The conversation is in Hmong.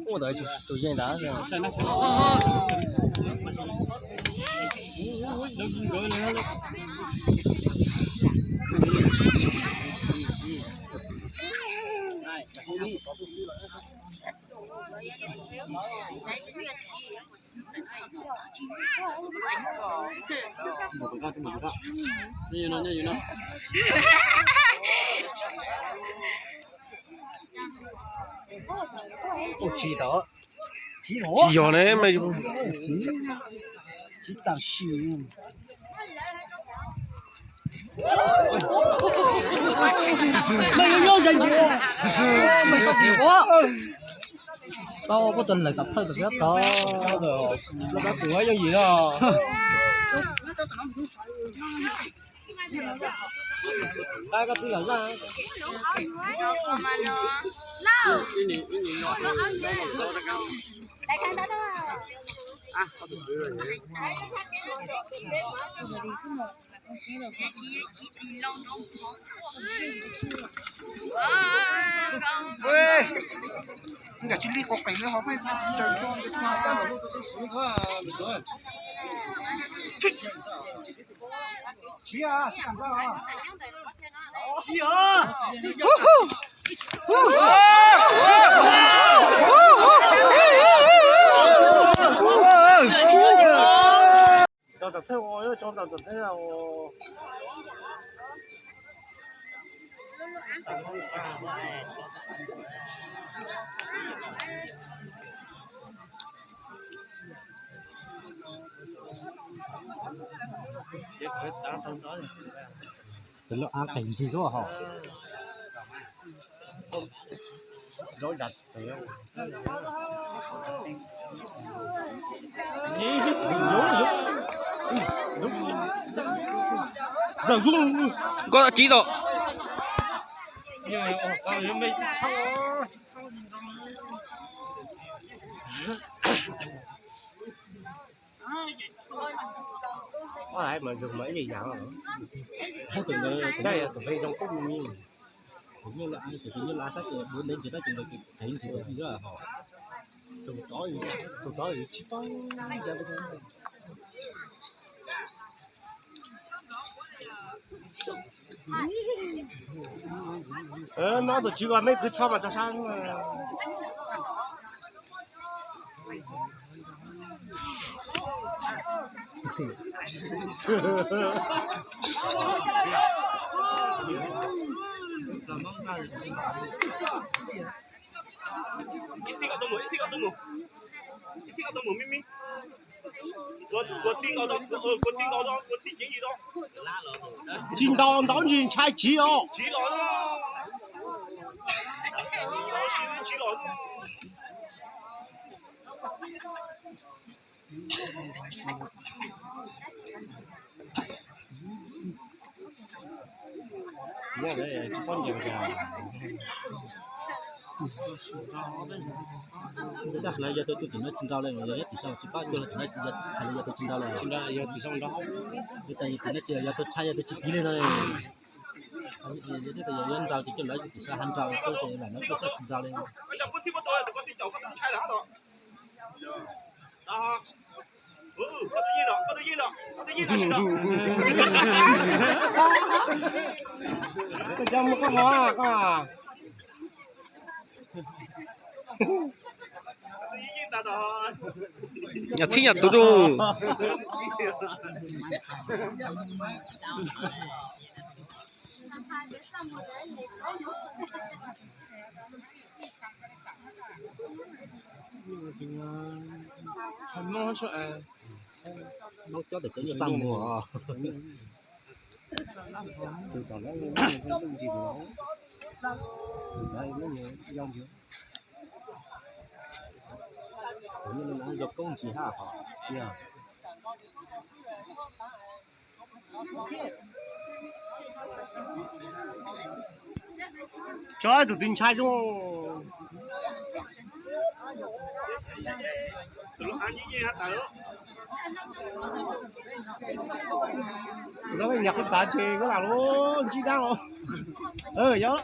Ua ntawd tus yeej ntawd. Tsis yog ne, tsis tam sim. Tau puab tus lawm tom thawj tom kiag tod. Los tus yooj yim no. Koj txiv los zaj. Tus lub ab qeeg ntsis luaj hos. Koj tsis tau. Mas zoo mas ib yam, tus zoo kub me me, tus nyuj la, tus nyuj la sab ces dua ntev ntsis tab sis ntawd ces ntev ntsis tus nyuj la hos. Tus tod, tus tod tsis paub. No tus tswv os, mej kwv txhob mas tso sab. Ib txhij koj tuaj mus, ib txhij koj tuaj mus, ib txhij koj tuaj mus me me. Kuv tij nkaus, kuv tij nkaus, kuv tij ceev yim tau. Tsis ntaus, ntaus ntsis ntshai tsiv os. Tsiv los, tsiv los. Tsis paub ncaws. Lawv yog tus tim no tsis nrau li, yog tim saum tsis paub, yog tim no hais li yog tus tsis nrau li. Tim no ces yog tus tshaj yog tus tsis tiv li no. Yog nrau ces coj lawv tim saum ha nrau, lam no coj tsis nrau li. Koj coj mus koj hov koj. Nyuam txhib nyuam tus rau. Hmoob cov tawm cov nyuaj txaj muag. Tus tom lawv lub ntsis no, tus lawv lub yau ntsis, tus no zoo koob ntsis haj hov. Tso tus twg ntshai zoo. Lawv nyam qhov txav ces koj lam lub ntsib dab os. Yog.